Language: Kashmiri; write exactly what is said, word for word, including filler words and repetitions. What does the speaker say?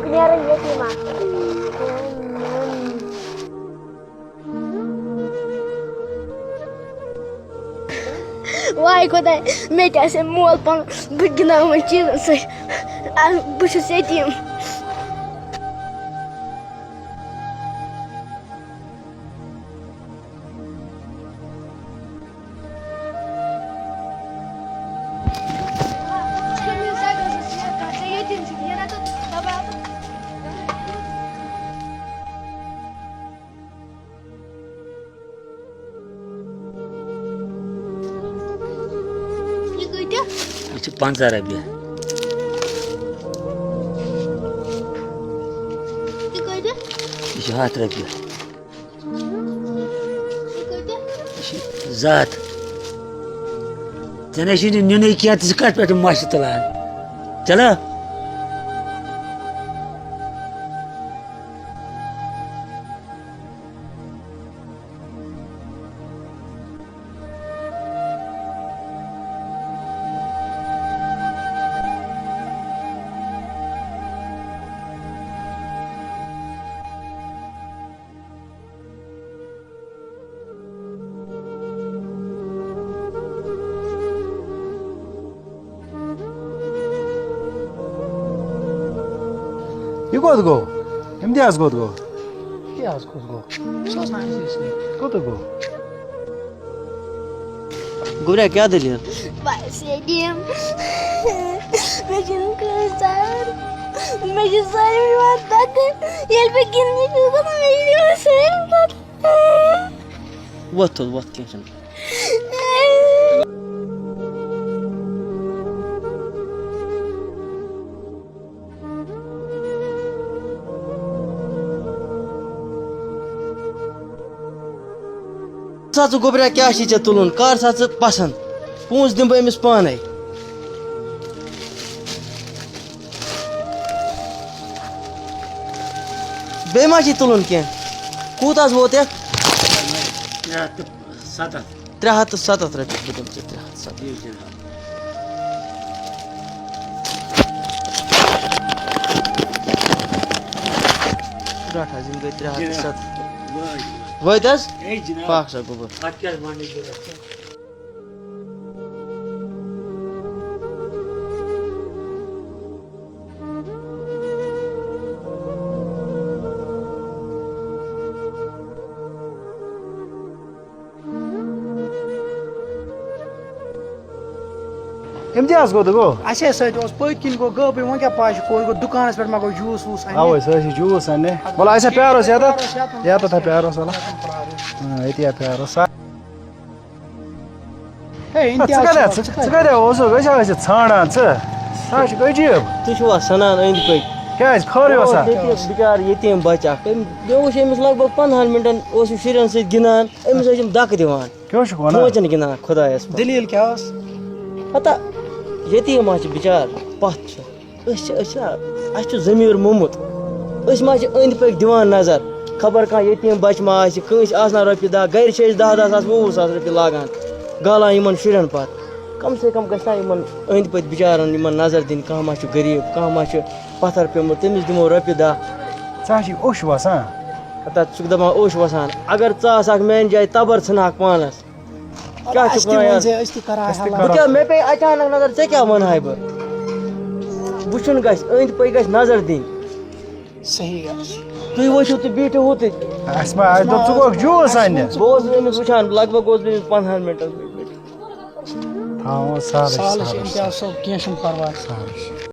نیران ییٚتی ما۔ واے خۄداے، مےٚ تہِ آسہِ ہے مول پَنُن، بہٕ گِنٛدہا وۄنۍ چیٖزَن سۭتۍ۔ آ، بہٕ چھُس یتیٖم۔ یہِ کۭتیٛاہ؟ یہِ چھِ پنٛژاہ رۄپیہِ۔ یہِ کۭتیٛاہ؟ یہِ چھِ ہَتھ رۄپیہِ۔ یہِ کۭتیٛاہ؟ یہِ چھِ زٕ ہَتھ۔ ژےٚ نَے چھُے نہٕ نیُنٕے کینٛہہ، ژٕ چھِ کَتھ پٮ۪ٹھ مَچھِ تُلان؟ چلو۔ یہِ کوٚت گوٚو؟ اِمتیاز کوٚت گوٚو؟ اِمتیاز کوٚت گوٚو؟ سُہ اوس نہٕ اَسہِ سۭتۍ۔ کوٚت گوٚو؟ گوٚبریا، کیٛاہ دٔلیٖل؟ بس ییٚتہِ یِم۔ مےٚ چھِنہٕ کٲنٛسہِ تَران۔ مےٚ چھِ سٲلِم یِوان تَتہِ۔ ییٚلہِ بہٕ گِنٛدنہِ چھُس گژھان، مےٚ چھِ یِوان سٲلِم تَتہِ۔ وۄتھ تھوٚد، وۄتھ، کینٛہہ چھُنہٕ۔ سا ژٕ گوٚبریا، کیٛاہ چھِ ژےٚ تُلُن؟ کر سا ژٕ پسنٛد، پونٛسہٕ دِمہٕ بہٕ أمِس پانے۔ بیٚیہِ ما چھِ تُلُن کینٛہہ؟ کوٗتاہ حظ ووت یَتھ؟ ترٛےٚ ہَتھ تہٕ سَتَتھ۔ ترٛےٚ ہَتھ تہٕ سَتَتھ رۄپیہِ، بہٕ دِمہٕ ژےٚ ترٛےٚ ہَتھ تہٕ سَتَتھ۔ ٹھیٖک جِناب۔ رَٹھ حظ، یِم گٔے ترٛےٚ ہَتھ تہٕ سَتَتھ۔ جِناب۔ وٲتۍ حظ؟ ہے جِناب۔ پَکھ سا گوٚبُر۔ اَتھ کیٛاہ حظ وَننٕچ ضروٗرت چھِ؟ اِمتیاز کوٚت گوٚو؟ اَسہِ ہے سۭتۍ اوس پٔتۍ کِنۍ گوٚو غٲبٕے، وۄنۍ کیٛاہ پَے چھِ کوٚت گوٚو، دُکانَس پٮ۪ٹھ ما گوٚو جوٗس ووٗس اَننہِ؟ اَوَے، سُہ ٲسۍ جوٗس اَننہِ۔ وَلہٕ، اَسہِ ہا پیٛارو یَتَتھ۔ یَتَتھ ہا پیٛارو، سَلا۔ ہاں، ییٚتی ہا پیٛارو، سَلا۔ ہے، ژٕ اِمتیاز کَتہِ صٲب، آس؟ ژٕ ژٕ کَتہِ اوسُکھ؟ أسۍ ہا ٲسۍ ژھانٛڈان ژٕ۔ سُہ ہا چھُکھ عجیٖب۔ تُہۍ چھِوا سَنان أنٛدۍ پٔکۍ؟ کیٛازِ، خٲرٕے اوسا؟ ییٚتہِ اوس بِچار یتیٖم بَچہٕ اَکھ۔ أمۍ، مےٚ وُچھ أمِس لگ بگ پنٛدہَن مِنٹَن اوس یہِ شُرٮ۪ن سۭتۍ گِنٛدان، أمِس ٲسۍ یِم دَکہٕ دِوان۔ کیٛاہ چھُکھ وَنان؟ ژوٗنٛٹھٮ۪ن گِنٛدان، خۄدایَس پَتھ۔ دٔلیٖل کیٛاہ ٲس؟ پَتہ، یتیٖم ہا چھِ بِچار، پَتھ چھِ۔ أسۍ چھِ، أسۍ چھِ، اَسہِ چھُ ضمیٖر موٚمُت۔ أسۍ ما چھِ أنٛدۍ پٔکۍ دِوان نظر؟ خبر کانٛہہ یتیٖم بچہٕ ما آسہِ، کٲنٛسہِ آسنا رۄپیہِ دَہ، گَرِ چھِ أسۍ دَہ دَہ ساس، وُہ وُہ ساس رۄپیہِ لاگان، گالان یِمن شُرٮ۪ن پتہٕ۔ کم سے کم گژھِ نا یِمن أنٛدۍ پٔکۍ بِچارن یِمن نظر دِنۍ، کانٛہہ ما چھُ غریٖب، کانٛہہ ما چھُ پتھر پیوٚمُت، تٔمِس دِمو رۄپیہِ دَہ۔ ژٕ ہا چھِ اوٚش وسان۔ ہتا ژٕ چھُکھ دَپان اوٚش وسان، اگر ژٕ آسہٕ ہاکھ میانہِ جایہِ تبر ژھٕنہٕ ہاکھ پانس۔ کیٛاہ چھُکھ اَسہِ تہِ وَنان یارٕ؟ ؤنۍ زِ أسۍ تہِ کَرو أسۍ تہِ حلال۔ کَرو۔ بہٕ کیٛاہ، مےٚ پیٚیہِ اچانک نظر، ژےٚ کیٛاہ وَنہٕ ہاے بہٕ؟ وٕچھُن گژھِ، أنٛدۍ پٔکۍ گژھِ نظر دِنۍ۔ صحیح حظ۔ تُہۍ وٕچھِو تہٕ بیٖٹھِو ہُتٕے۔ اَسہِ ما، اَسہِ دوٚپ، ژٕ گوٚکھ جوٗس اَننہِ؟ بہٕ اوسُس أمِس وٕچھان، لگ بگ اوس بہٕ أمِس پنٛدہَن مِنٹَن۔ تھاوُن سہلٕے، سہلٕے چھِ سہلٕے چھِ۔ اِمتیاز صٲب، کینٛہہ چھُنہٕ پَرواے۔ سہلٕے چھِ۔